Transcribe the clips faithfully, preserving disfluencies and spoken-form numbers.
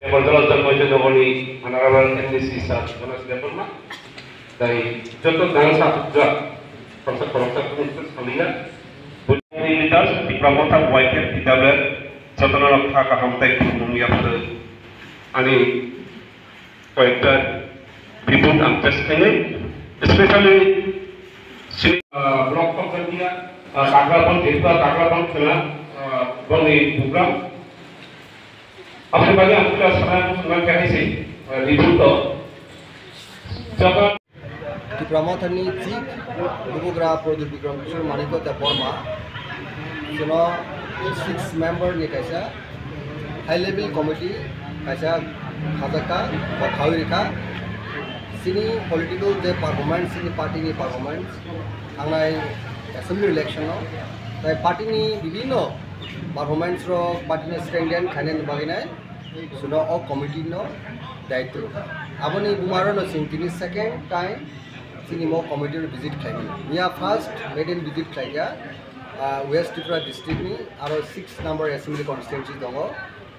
Kondola Janmoitya Nogorni Honorable M D C Sir Ganesh Debbarma, tai joto dang sa hokjak, khoroksa khoroksa kunu kunu samina. Bujani leaders, Tipra Motha, Y T F, T W F, jotono kha kaham tei khulumung yapharwi. Ani koyekta report ang test khainai, especially sini, ah, block Kokrantiya, ah, Takrabang, Tripura Takrabang khwna, ah, boni program. Aboni bagwi ang kisa sana sana khe hai se, ah, report to. Jaka Tipra Mothani Chief Bubagra Pradyot Bikram Kishore Manikya Debbarma chwngno six member ni kaisa high level committee kaisa khajakha, bo khaui rikha. Chini political je performance, chini party ni performance, thangnai assembly election o, tai party ni bibhinno performance rok party ni strengthen khainani bagwi nai chwngno o committee no daityo rwkha. Aboni buma rokno chwng tini second time chini mo committee rok visit khlaimani. Miya first maiden visit khlaikha, ah, West Tripura district ni aro six number assembly constituency tongo,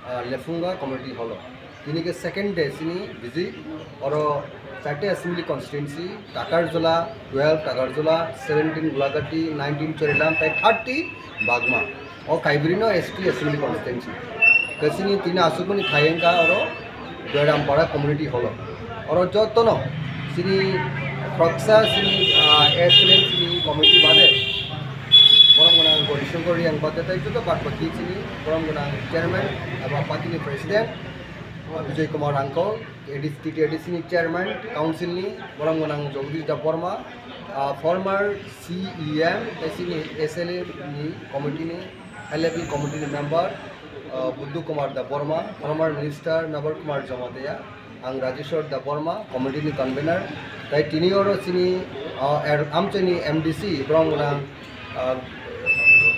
ah, Lephunga community hall o. Tini khe second day chini visit, oro charta assembly constituency, Takarjala twelve, Takarjala seventeen, Gulagati nineteen, Chorilam tai thirty Bagma. O kaibrino S T assembly constituency. Khe chini tini asukmani thai wngkha oro Joyrampara community hall o. Oro jotono chini khoroksa chini, ah, S L M chini committee bade borok gwnang Gauri Shankar Reang bade tai joto bad baki chini borok gwnang chairman eba party ni president, ah, Bijoy Kumar Angkol, A D C, T T A D C ni chairman, council ni borok gwnang Jagadish Debbarma, ah, former C E M, tei chini S L A ni committee ni, high level committee ni member, ah, Buddha Kumar Debbarma, former minister Nabar Kumar Jamatia, ang Rajeshwar Debbarma, committee ni convener, tai tini oro chini, ah, er, amchaini M D C, borok gwnang, ah,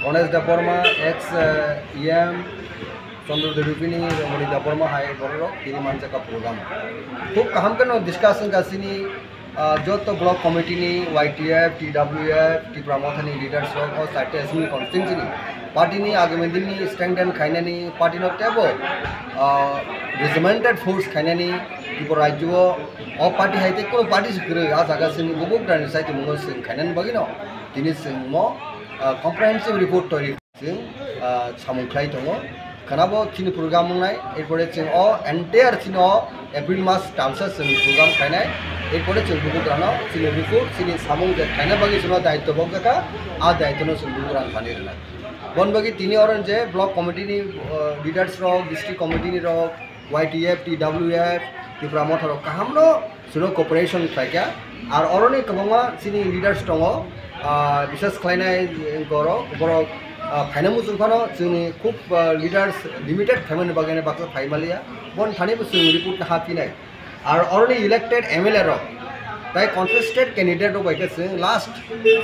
Ganesh Debbarma, ex, ah, E M, Chandra Debbarma, Ramani Debbarma hai borok tini manjak program. Khub kaham kheno discuss wngkha chini, ah, joto block committee ni, Y T F, T W F, Tipra Mothani leaders rok o charta assembly constituency ni party ni agami din ni strengthen khainani, party no tebo, ah, regimented force khainani, Tripura rajyo o, o party hai tei kunu party se kwrwi, ah jaga chini bubagrani saitimung no chwng khainani bagwi no tini chwng mo, ah, comprehensive report toiri. Chwng, ah, samung khlai tongo. Khwnabo chini program wngnai, erpore chwng o entire chini o April mas talsa chwng program khlainai, erpore chwng bubagrano chini report, chini samung je khlaina bagwi chwngno daityo bokjakha, a daityono chwng bubagrano thani rwnai. Bon bagwi tini oro je block committee ni, ah, leaders rok, district committee ni rok, Y T F, T W F, Tipra Motha rok kahamno chwngno cooperation khlaikha. Ar oroni kwbangma chini leaders tongo, ah, bises khlainai borok, borok, ah, phaina muchung phano chwngni khub, ah, leaders limited khaimani bagwi baksa phai maliya. Bon thani bo chwng report ha phinai. Ar oroni elected M L A rok, tai contested candidate rok bai khe chwng last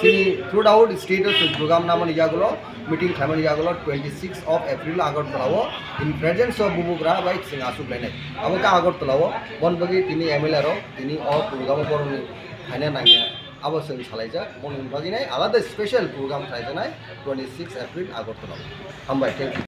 chini throughout state o chwng program namani yagulo, meeting khlaimani yagulo twenty six of April Agartala o in presence of bubagra bai chwng asuk lainai. Abo khe Agartala o, bon bagwi tini M L A rok tini o program o borokni khaina nangya. Abo chwng salaijak, boni bagwi nai alada special program khlaijaknai twenty six April Agartala o. Hambai, thank you.